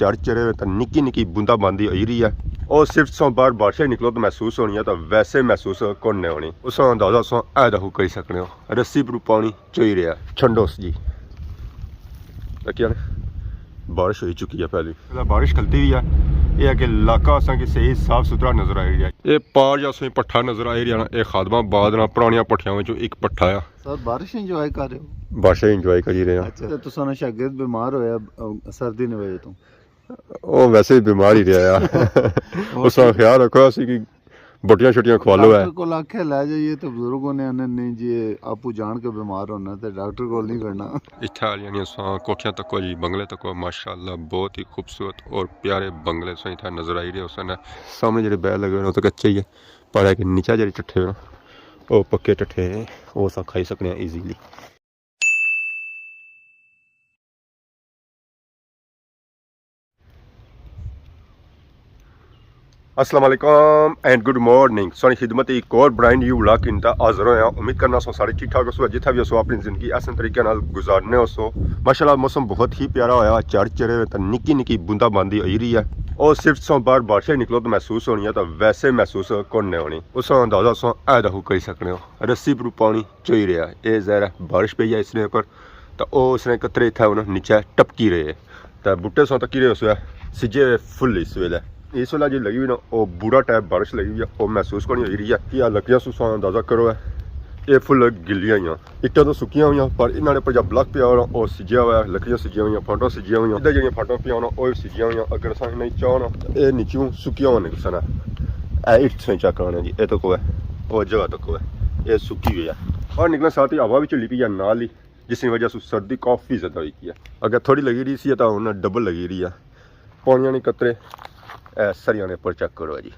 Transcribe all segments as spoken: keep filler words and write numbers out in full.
چڑھ چڑھے ہوئے تے نکی نکی بوندا باندی ہوئی رہی ہے۔ او صرف تساں باہر بارشاں نکلو تے محسوس ہونی ہے، تے ویسے محسوس کون نے ہونی۔ اس اندازہ تساں اے دیکھو کری سکنے ہو، رسی پرو پانی چوئی رہیا ہے۔ چھنڈوس جی، تکیا نے، بارش ہوئی چکی ہے پہلی۔ بارش کھلتی ہوئی ہے۔ یہ ہے کہ علاقہ اساں کی صحیح صاف ستھرا نظر آئی رہیا ہے۔ یہ پار جا سوئی پٹھا نظر آئی رہیا نا، یہ خادم آباد نا پرانیاں پٹھیاں وچوں ایک پٹھا آ۔ سر، بارش انجوائے کر رہے ہو؟ بارشاں انجوائے کری رہے ہاں۔ اچھا، تے تساں نا شاگرد بیمار ہویا، ا، سردی نے وجہ توں؟ او ویسے ہی بیمار ہی رہیا آ۔ اس نا خیال رکھو، اسی کی بٹیاں شٹیاں کھوا لو ہے۔ ڈاکٹر کول آکھیا لے جائیے تے بزرگ ہونے آنے نہیں جی، آپو جان کے بیمار ہونا تے ڈاکٹر کول نہیں کرنا۔ اتھے آلیاں نیاں ساں کوٹھیاں تکو جی، بنگلے تکو، ماشاءاللہ بہت ہی خوبصورت اور پیارے بنگلے ساں اتھے نظر آئی رہے ہو سن۔ سامنے جڑے بیل لگے ہوئے نے، او تے کچے ہی ہے، پر ہے کہ نیچے جڑے ٹٹھے ہوئے نا، او پکے ٹٹھے ہیں، او اساں کھائی سکنے ہیں ایزیلی۔ السلام علیکم اینڈ گڈ مارننگ۔ ساڑی خدمت ایک اور برانڈ نیو ولاگ کن تا حاضر ہویا۔ امید کرنا سو سارے ٹھیک ٹھاک ہسو، جتھا بھی ہسو اپنی زندگی احسن طریقے نال گزارنے ہسو۔ ماشاءاللہ موسم بہت ہی پیارا ہویا، چڑھ چڑھے ہوئے تے نکی نکی بوندا باندی ہوئی رہی ہے۔ او صرف تساں باہر بارشاں نکلو تو محسوس ہونی ہے، تو ویسے محسوس کون نے ہونی۔ اس اندازہ تساں اے دیکھو کری سکنے ہو، رسی پرو پانی چوئی رہیا ہے۔ اے ظاہر ہے بارش پئی ہے اس نے اوپر، تے او اس نے قطرے اتھے ہن نیچے ٹپکی رہے۔ تے بوٹے ساں تکی رہے اس ویلے، سجے فل اس ویلے۔ اس ویلے جی لگی ہوئی نا، او بورا ٹائپ بارش لگی ہوئی ہے، او محسوس کونی ہوئی رہی ہے۔ یہ لکڑیاں سو ساں اندازہ کرو ہے، اے فل گلیاں ہوئیاں۔ اٹاں تو سکیاں ہوئیاں، پر انہاں نے اوپر جا بلاک پیا ہونا، او سجیا ہوا ہے، لکڑیاں سجیاں ہوئیاں، پھانٹاں سجیاں ہوئیاں۔ ادھر جڑیاں پھانٹاں پیاں ہونا، او سجیاں ہوئیاں۔ اگر اساں انہاں چاہنا، اے نیچوں سکیاں ہوئیاں نکلسن۔ اے اٹ تساں چیک کرنے جی، اے تکو ہے، او جگہ تکو ہے، اے سکی ہوئی ہے۔ باہر نکلنے ساتھ ہی ہوا بھی چلی پئی ہے نال ہی، جس کی وجہ سے سردی کافی زیادہ ہوئی گئی ہے۔ اگر تھوڑی لگی رہی سی تاں ہن ڈبل لگی رہی ہے۔ پانیاں نے قطرے، اے سریاں نے اوپر چیک کرو جی،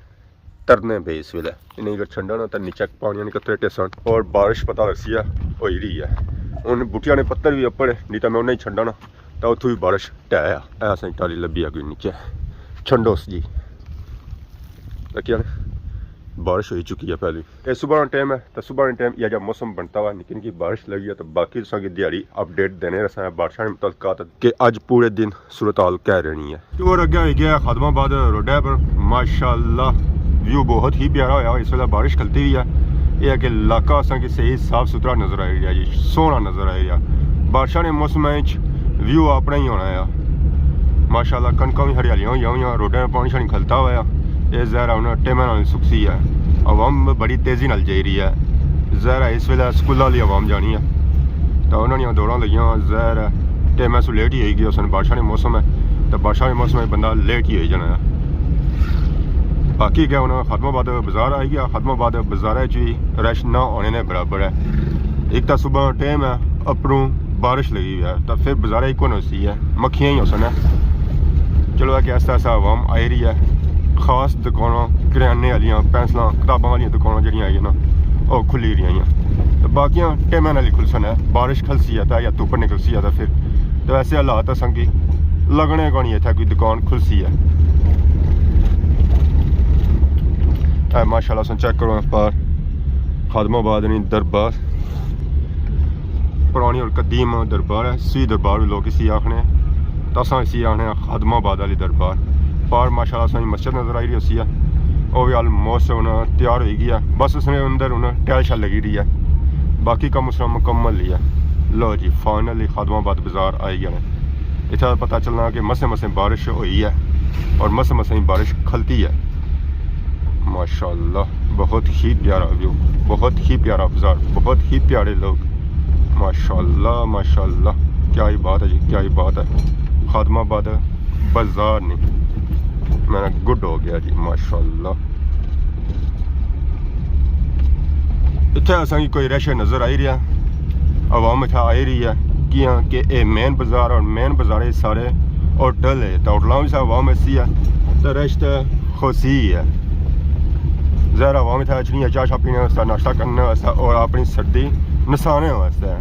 ترنے پے اس ویلے۔ انہیں اگر چھنڈا نا تاں نیچے پانیاں نے قطرے ٹیسن اور بارش پتہ لگ سی ہے، ہوئی رہی ہے۔ ہن بوٹیاں نے پتر بھی اپڑ، نہیں تاں میں انہیں ہی چھنڈا نا۔ تاں اتھوں وی بارش ٹہیا، اے اساں کی ٹالی لبھی آ گئی نیچے۔ چھنڈوس جی۔ تکیا نے؟ بارش ہوئی چکی ہے پہلی۔ اے صبح نا ٹائم ہے، تاں صبح نے ٹائم ایہا جا موسم بنتا ہوا، نکی نکی بارش لگی ہے، تاں باقی تساں کی دیہاڑی اپڈیٹ دینے رہساں بارشاں نے متعلقات کہ اج پورے دن صورتحال کہہ رہنی ہے۔ ٹور اگے ہوئی گیا خادم آباد روڈے پر، ماشاءاللہ ویو بہت ہی پیارا ہویا۔ اس ویلے بارش کھلتی ہوئی ہے، یہ ہے کہ علاقہ اساں کی صحیح صاف ستھرا نظر آئی رہیا جی، سوہنا نظر آئی رہیا۔ بارشاں نے موسم وچ ویو اپنا ہی ہونا ہے۔ ماشاءاللہ کنکاں بھی ہریالیاں ہوئی ہوئیاں، روڈاں پہ پانی شانی کھلتا ہوا ہے۔ یہ ظاہر ہے انہاں ٹیماں نال سکسی ہے۔ عوام بڑی تیزی نال جائی رہی ہے۔ ظاہر ہے اس ویلے سکول والی عوام جانی ہے، تو انہاں نیاں دوڑاں لگیاں، ظاہر ہے ٹیماں سو لیٹ ہی ہوئی گئے سن، بارشاں نے موسم ہے، تو بارشاں نے موسم ہے بندہ لیٹ ہی ہوئی جانا ہے۔ باقی کیا ہونا، خادم آباد بازار آئی گیا، خادم آباد بازار چ بھی رش نہ ہونے نے برابر ہے۔ ایک تو صبح ٹائم ہے، اپروں بارش لگی ہوئی ہے، تو پھر بازار ہی کون ہوسی ہے، مکھیاں ہی ہوسن ہے۔ چلو ہے کہ ایسا ایسا عوام آئی رہی ہے، خاص دکاناں، کریانے والیاں، پینسلاں، کتاباں والیاں دکاناں جڑیاں آئی نا، وہ کھلی رہی ہیں۔ تو باقیاں ٹیماں نال ہی کھلسن ہے، بارش کھلسی ہے تا یا دھوپ نکلسی ہے تا پھر، تو ایسے حالات اساں کی لگنے کونی اتھے کوئی دکان کھلسی ہے۔ اے ماشاءاللہ اساں چیک کرو پار خادم آباد نی دربار، پرانی اور قدیم دربار ہے، سی دربار بھی لوگ اسی آخنے، تو اساں اسی آخنے خادم آباد والی دربار۔ پار ماشاءاللہ اساں کی مسجد نظر آئی رہی ہوسی ہے، وہ بھی آلموسٹ ہن تیار ہوئی گئی ہے، بس اس نے اندر ہن ٹائل شائل لگی رہی ہے، باقی کم اس نا مکمل ہی ہے۔ لو جی فائنلی خادم آباد بازار آئی گئے نے۔ اتھا پتہ چلنا کہ مسے مسے بارش ہوئی ہے اور مسے مسے ہی بارش کھلتی ہے۔ ماشاءاللہ، بہت ہی پیارا ویو، بہت ہی پیارا بازار، بہت ہی پیارے لوگ۔ ماشاءاللہ، ماشاءاللہ، کیا ہی بات ہے جی، کیا ہی بات ہے۔ خادم آباد بازار نہیں، میں گڈ ہو گیا جی، ماشاءاللہ۔ اتھے اساں کی کوئی رش نظر آئی رہیا، عوام اتھے آئی رہی ہے، کیاں کہ اے مین بازار اور مین بازار سارے ہوٹل ہے، تو ہوٹلاں وچ عوام ایسی ہے، تو رش تو خوسی ہی ہے۔ ظاہر عوام اتھے اچھنی ہے چاہ شاہ پینے واسطے، ناشتہ کرنے واسطے اور اپنی سردی نسانے واسطے۔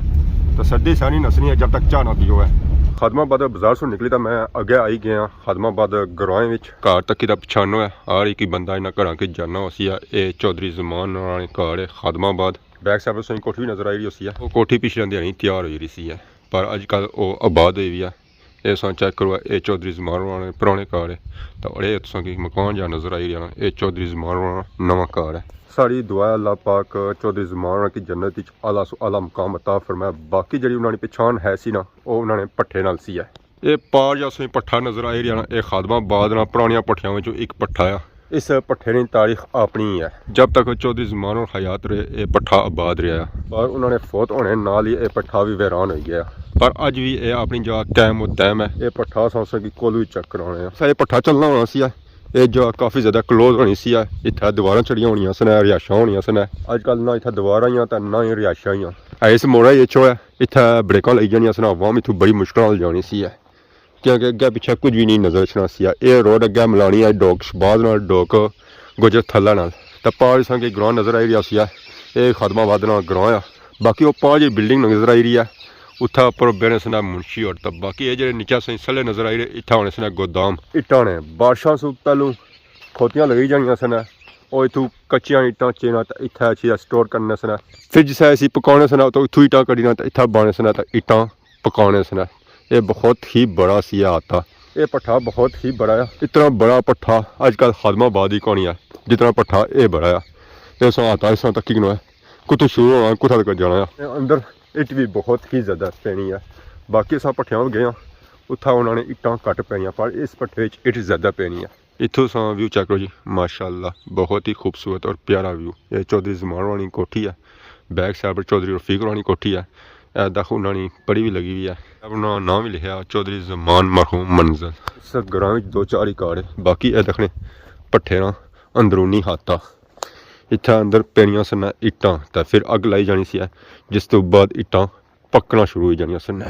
تو سردی سانی نسنی ہے جب تک چاہ نہ پیو ہے۔ خادم آباد بازار سے نکلی تو میں اگے آئی گیا خادم آباد گرائیں وچ۔ گھر تکی دا پچھانو ہے، ہر ایک ہی بندہ انہاں گھراں کے جانا ہوسی ہے۔ اے چوہدری زمان ہوراں نے گھر ہے خادم آباد۔ بیک سائیڈ پر تساں کی کوٹھی بھی نظر آئی رہی ہوسی ہے۔ وہ کوٹھی پچھلے دیہاڑی تیار ہوئی رہی سی ہے، پر اج کل وہ آباد ہوئی ہوئی ہے۔ اے ساں چیک کرو، اے چوہدری زمان ہوراں نے پرانے گھر ہے۔ تے اڑے تساں کی مکان جا نظر آئی رہیا نا، اے چوہدری زمان ہوراں نا نواں گھر ہے۔ ساڑی دعا ہے اللہ پاک چوہدری زمان ہوراں کی جنت وچ اعلیٰ سو اعلیٰ مقام عطا فرمائے۔ باقی جڑی انہاں نی پچھان ہے سی نا، او انہاں نے پٹھے نال سی ہے۔ اے پار جا تساں کی پٹھا نظر آئی رہیا نا، اے خادم آباد نا پرانیاں پٹھیاں وچوں ایک پٹھا آ۔ اس پٹھے نی تاریخ اپنی ہے۔ جب تک چوہدری زمان ہور حیات رہے، اے پٹھا آباد رہیا۔ پر انہاں نے فوت ہونے نال ہی اے پٹھا وی ویران ہوئی گیا۔ پر اج وی اے اپنی جگہ قائم و دائم ہے۔ اے پٹھا اساں تساں کی کولوں وی چیک کرانے آں۔ سا اے پٹھا چلنا ہونا سی ہے۔ اے جگہ کافی زیادہ کلوز ہونی سی ہے۔ اتھا دیواراں چڑھیاں ہونیاں سن، رہائشاں ہونیاں سن۔ اج کل نہ اتھا دیواراں ہیاں تے نہ ہی رہائشاں ہیاں۔ اے اس موڑا ہی اچھو ہے۔ اتھا بریکاں لگی جانیاں سن، عوام اتھوں بڑی مشکل نال جانی سی ہے۔ کیونکہ اگے پچھے کچھ وی نہیں نظر اچھنا سی۔ اے روڈ اگے ملانی ہے ڈوک شہباز نال ڈوک گجر تھلہ نال۔ تے پار اساں کی گراں نظر آئی رہیا سی۔ اے خادم آباد نا گراں آ۔ باقی او پار جی بلڈنگ نظر آئی رہی ہے۔ اتھا اپر بینے سن منشی اور تے باقی اے جڑے نیچے سن سلے نظر آئی رہے، اتھا ہونے سن گودام۔ اٹاں نے بارشاں سوں پہلوں کھوتیاں لگی جانیاں سن۔ او اتھوں کچیاں اٹاں چینا تے اتھا اچھی سٹور کرنے سن۔ پھر جسے اسی پکانے سن تو اتھوں اٹاں کڈینا تے اتھا بانے سن تے اٹاں پکانے سن۔ اے بہت ہی بڑا سی آتا۔ اے پٹھا بہت ہی بڑا ہے۔ اتنا بڑا پٹھا اج کل خادم آباد ہی کونی ہے، جتنا پٹھا اے بڑا ہے۔ اے سا آتا اس طرح تکی کنو ہے، کتھوں شروع ہونا، کتھا تک جانا ہے۔ اے اندر اٹ بھی بہت ہی زیادہ پینی ہے۔ باقی اساں پٹھیاں گئے ہاں، اتھا انہاں نے اٹاں گھٹ پینیاں، پر اس پٹھے وچ اٹ زیادہ پینی ہے۔ اتھوں ساں ویو چیک کرو جی، ماشاءاللہ بہت ہی خوبصورت اور پیارا ویو۔ اے چوہدری زمان ہوراں نی کوٹھی ہے، بیک سائیڈ پر چوہدری رفیق ہوراں نی کوٹھی ہے۔ اے دیکھو انہاں نی پڑی وی لگی ہوئی ہے، انہاں ناں وی لکھیا چوہدری زمان مرحوم منزل۔ اس گراں وچ دو چار ہی گھر ہے، باقی اے دیکھنے پٹھے نا اندرونی حالتاں۔ اتھا اندر پینیاں سن اٹاں تے پھر اگ لائی جانی سی، جس تو بعد اٹاں پکنا شروع ہوئی جانیاں سن۔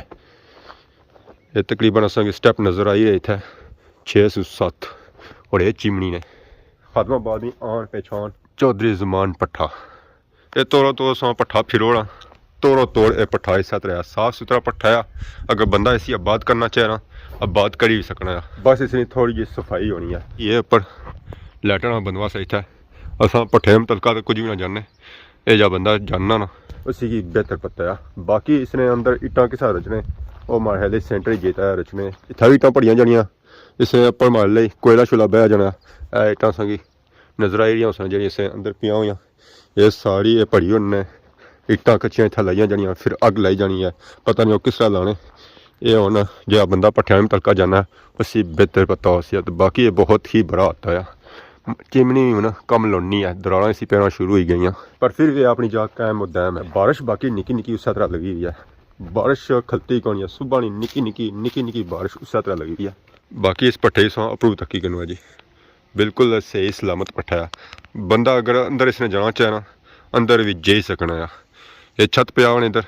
اے تقریباً اساں کی سٹیپ نظر آئی رہے اتھے چھ سو ست، اور اے چمنی نے۔ خادم آباد نی آن پہچان چوہدری زمان پٹھا۔ اے تورو تور ساں پٹھا پھروڑا، تورو تور اے پٹھا اس طرح صاف ستھرا پٹھا ہے۔ اگر بندہ اسی آباد کرنا چاہے نا، آباد کری بھی سکنا ہے۔ بس اس نی تھوڑی جی صفائی ہونی ہے۔ اے اپر لائٹاں نا بندوبست ہے اتھے۔ اساں پٹھے متعلقہ تے کچھ بھی نہ جاننے۔ اے جا بندہ جاننا نا، اسی کی بہتر پتہ ہے۔ باقی اس نے اندر اٹاں کسا رچنے، او ماڑے خیال سینٹر جیتا ہے رچنے۔ اتھا بھی اٹاں پڑیاں جانیاں، اس نے اپر ماڑے لئی کوئلہ شوئلہ بہیا جانا۔ اے اٹاں اساں کی نظر آئی رہیاں ہوسن جیڑیاں اس نے اندر پیاں ہویاں۔ اے ساری اے پڑی ہونے، اٹاں کچیاں اتھا لائیاں جانیاں، پھر اگ لائی جانی ہے۔ پتہ نہیں او کس طرح لانے۔ اے ہن جیڑا بندہ پٹھیاں متعلقہ جانا ہے، اسی بہتر پتہ ہوسی۔ تے باقی اے بہت ہی بڑا آتا ہے۔ چمنی وی ہن کم لونی ہے، دراڑاں اسی پینا شروع ہوئی گئیاں۔ پر پھر وی اپنی جا قائم و دائم ہے۔ بارش باقی نکی نکی اسے طرح لگی ہوئی ہے۔ بارش کھلتی کونی ہے، صبح نی نکی نکی، نکی نکی بارش اسے طرح لگی ہوئی ہے۔ باقی اس پٹھے ساں اپرو تکی کنو ہے جی، بالکل صحیح سلامت پٹھا ہے۔ بندہ اگر اندر اس نے جانا چاہے نا، اندر وی جائی سکنا ہے۔ اے چھت پیا ہونے ادھر۔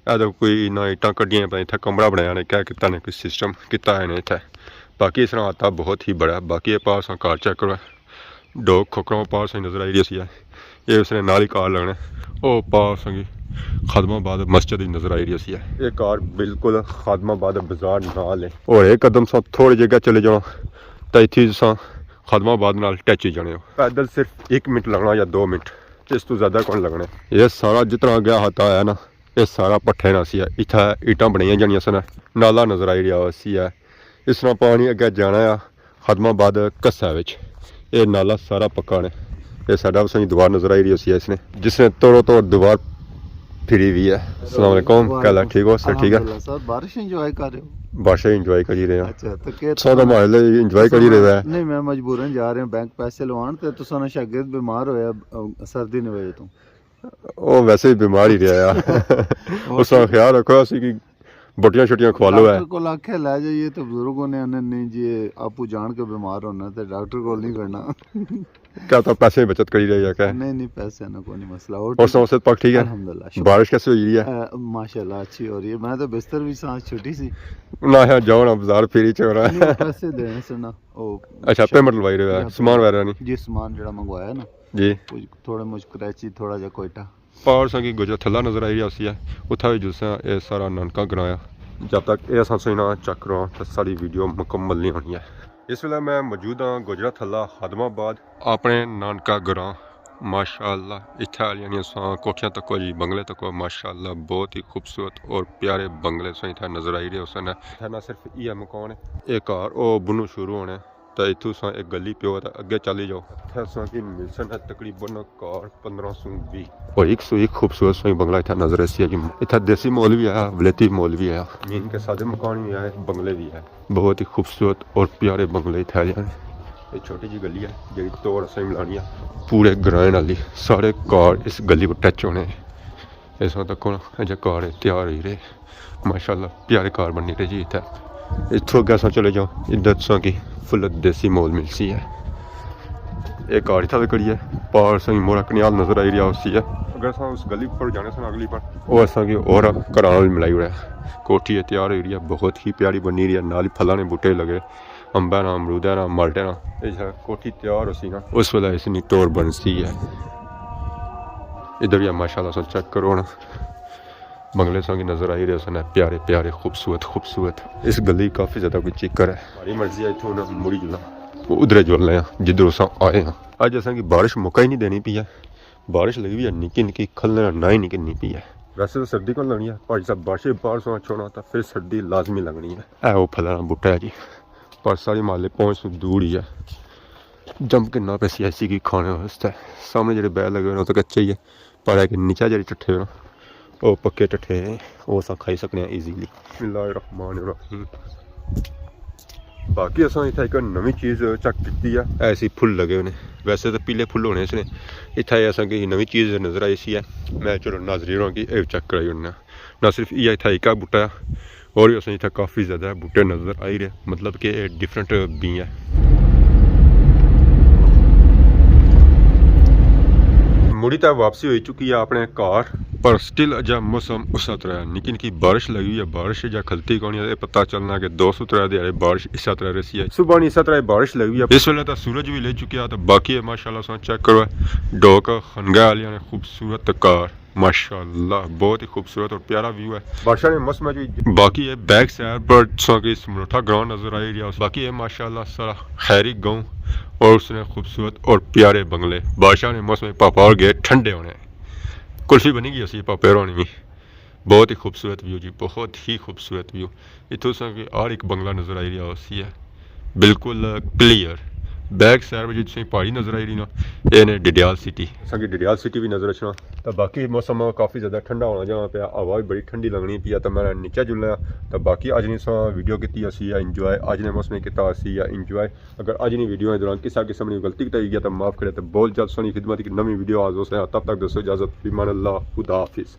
اے تے کوئی نہ اٹاں کڈیاں پئے، اتھے کمرہ بنایا نے، کیا کیتا نے، کوئی سسٹم کیتا ہے نے اتھے۔ باقی اس طرح آتا بہت ہی بڑا ہے۔ باقی اے پار ساں کار چیک کرو، ڈوک کھوکھراں پار ساں نظر آئی رہی سی ہے۔ اے اس نے نال ہی کار لگنے۔ او پار ساں کی خادم آباد مسجد ہی نظر آئی رہی سی ہے۔ اے کار بالکل خادم آباد بازار نال ہے۔ اور ایک قدم ساں تھوڑی جگہ چلے جاؤ، تے اتھی ساں خادم آباد نال ٹچ ہی جانے ہو۔ پیدل صرف ایک منٹ لگنا یا دو منٹ، اس تو زیادہ کون لگنے۔ اے سارا جتنا اگے ہاتھ آیا نا، اے سارا پٹھے نا سی ہے۔ اتھا اٹاں بنائیاں جانیاں سن، نالا نظر آئی رہیا سی ہے۔ اس طرح پانی اگے جانا ہے خادم آباد کسے وچ۔ اے نالا سارا پکا نے۔ اے ساڈا اساں کی دیوار نظر آئی رہی سی ہے اس نے، جس نے توڑو توڑ دیوار پھری ہوئی ہے۔ السلام علیکم، کیا حال ہے؟ ٹھیک ہو؟ سر ٹھیک ہے؟ الحمدللہ سر، بارش انجوائے کر رہے ہو؟ بارشیں انجوائے کری رہے ہیں۔ اچھا، تو کیا سو تو ماحول انجوائے کری رہے ہیں۔ نہیں، میں مجبوراً جا رہے ہیں بینک پیسے لوان، تے تساں نا شاگرد بیمار ہویا، آ، سردی نے وجہ تو۔ او ویسے ہی بیمار ہی رہیا۔ اس کا خیال رکھو، اسی کی بٹیاں شٹیاں کھوا لو ہے۔ ڈاکٹر کول آکھیا لے جائیے تے بزرگ ہونے آنے نہیں جی، آپو جان کے بیمار ہونا تے ڈاکٹر کول نہیں کرنا۔ کیا تو پیسے بچت کری رہے یا کیا؟ نہیں، نہیں، پیسے نا کوئی نہیں مسئلہ۔ اور اور ٹھیک؟ سب صحت پاک ٹھیک ہے؟ الحمدللہ، شکر۔ بارش کیسے ہوئی رہی ہے؟ اے، ماشاءاللہ اچھی ہو رہی ہے۔ میں تو بستر بھی سانس چھٹی سی۔ نہ ہے، جاؤ نا بازار پھر ہی چورا۔ نہیں، پیسے دینے سے نا۔ او اچھا، پیمنٹ لوائی رہے ہو، یا سامان وغیرہ نہیں؟ جی، سامان جڑا منگوایا نا۔ جی۔ کچھ تھوڑے مچ کریچی، تھوڑا جا کوئٹہ۔ پار ساں کی گوجرا تھلا نظر آئی رہیا سی ہے، اتھا وی جلساں اے سارا نانکا گراں آ۔ جب تک اے اساں سوئی نا چیک کراں تے ساڑی ویڈیو مکمل نہیں ہونی ہے۔ اس ویلے میں موجود ہاں گوجرا تھلا خادم آباد، اپنے نانکا گراں۔ ماشاءاللہ، اتھے آلیاں نیاں ساں کوٹھیاں تکو جی، بنگلے تکو، ماشاءاللہ بہت ہی خوبصورت اور پیارے بنگلے ساں اتھے نظر آئی رہے ہوسن۔ اتھے نہ صرف ایہہ مکان ہے، ایہہ کار او بنوں شروع ہونے، تے اتھوں ساں ایک گلی پیو تے اگے چلی جاؤ، اتھے ساں کی ملسن ہے تقریباً کار پندرہ سو ویہہ۔ اور ایک سو ایک خوبصورت ساں بنگلہ اتھے نظر ایسی ہے جی۔ اتھے دیسی ماحول بھی ہے، ولایتی ماحول بھی ہے، مین کے سادے مکان بھی ہے، بنگلے بھی ہے۔ بہت ہی خوبصورت اور پیارے بنگلے اتھے آلیاں نے۔ یہ چھوٹی جی گلی ہے جیڑی توڑ اساں ملانی ہے۔ پورے گرائیں نال ہی سارے کار اس گلی کو ٹچ ہونے۔ اس وقت تک ہن اجے کار تیار ہوئی رہے، ماشاءاللہ پیارے کار بنی رہے جی اتھے۔ اتھوں اگے اساں چلے جاؤ، ادھر تساں کی فل دیسی ماحول ملسی ہے۔ ایک گاڑی تھا کھڑی ہے، پار اساں کی مورا کنیال نظر آئی رہیا ہوسی ہے۔ اگر اساں اس گلی پر جانے سن اگلی پر، او اساں کی اور گھراں نال ملائی اوڑے۔ کوٹھی ہے تیار ہوئی رہی ہے، بہت ہی پیاری بنی رہی ہے، نال ہی پھلاں نے بوٹے لگے، امباں نا، امروداں نا، مالٹے نا۔ اے جیڑا کوٹھی تیار ہوسی نا، اس ویلے اس نی ٹور بنسی ہے۔ ادھر بھی ماشاءاللہ سن چیک کرو نا۔ بنگلے ساں کی نظر آئی رہے سن، پیارے پیارے، خوبصورت خوبصورت۔ اس گلی کافی زیادہ کوئی چکر ہے۔ ہماری مرضی ہے اتھوں نہ مڑی جلنا، وہ ادھر جلنے ہیں جدھر اساں آئے ہیں۔ اج اساں کی بارش موقع ہی نہیں دینی پئی ہے، بارش لگی ہوئی ہے نکی نکی کھلنے نہ ہی نکلنی پئی ہے۔ ویسے تو سردی کون لگنی ہے، پر جب بارش باہر سوں چھوڑنا تو پھر سردی لازمی لگنی ہے۔ اے وہ پھلاں نا بوٹا ہے جی، پر ساری محلے پہنچ تو دور ہی ہے۔ جمپ کرنا پیسی ایسی کی کھانے واسطے۔ سامنے جڑے بیل لگے ہوئے نے، او تے کچے ہی ہے، پر ہے کہ نیچے جڑے ٹٹھے ہوئے نا، او پکے ٹٹھے ہیں، او اساں کھائی سکنے ہیں ایزیلی۔ بسم اللہ الرحمن الرحیم۔ باقی اساں اتھا ایک نویں چیز چیک کیتی ہے، ایسی پھل لگے ہوئے نے، ویسے تو پیلے پھل ہونے اس نے، اتھا اساں کی نویں چیز نظر آئی سی ہے۔ میں چلو ناظرین ہوراں کی اے چیک کرائی اوڑنا۔ نہ صرف ایہہ اتھا ایک بوٹا ہے، اور وی اساں اتھا کافی زیادہ بوٹے نظر آئی رہے، مطلب کہ اے ڈفرنٹ بی ہے۔ مڑی تے واپسی ہوئی چکی ہے اپنے گھر، پر سٹل اجا موسم اسا طرح ہے، نکی نکی بارش لگی ہوئی ہے، بارش اجا کھلتی کونی ہے، اے پتہ چلنا کہ دو سو ترے دیہاڑے بارش اسا طرح رہسی ہے۔ صبح نی اسا طرح بارش لگی ہوئی ہے، اس ویلے تاں سورج وی لے چکیا، تے باقی اے ماشاءاللہ ساں چیک کرو، ڈوک خنگا آلیاں نے خوبصورت گھر۔ ماشاءاللہ، بہت ہی خوبصورت اور پیارا ویو ہے۔ بارشاں نے موسم وچ وی باقی اے بیک سائیڈ پر تساں کی سمروٹھا گراؤنڈ نظر آئی رہیا۔ باقی اے ماشاءاللہ سارا خیری گاؤں اور اس نے خوبصورت اور پیارے بنگلے۔ بارشاں نے موسم وچ پاپڑ گئے ٹھنڈے ہونے۔ کلفی بنی گئی اسی پاپڑ ہونی وی۔ بہت ہی خوبصورت ویو جی، بہت ہی خوبصورت ویو۔ اتھوں تساں کی ہر ایک بنگلہ نظر آئی رہیا ہوسی ہے، بالکل کلیئر۔ بیک سائیڈ وچ تساں کی پہاڑی نظر آئی رہی نا، اے نے ڈڈیال سٹی۔ تساں کی ڈڈیال سٹی وی نظر اچھنا۔ تے باقی موسم کافی زیادہ ٹھنڈا ہونا جانا پیا، ہوا وی بڑی ٹھنڈی لگنی پئی ہے۔ تے میں نیچے جلنا۔ تے باقی اج نی تساں ویڈیو کیتی اسی یا انجوائے، اج نے موسم کیتا اسی یا انجوائے۔ اگر اج نی ویڈیو دے دوران کسا قسم نی غلطی کٹائی گیا تے معاف کرے۔ تے بول جلد تساں نی خدمت ایک نویں ویڈیو حاضر ہوسے، تب تک دوستو اجازت، فی امان اللہ، خدا حافظ۔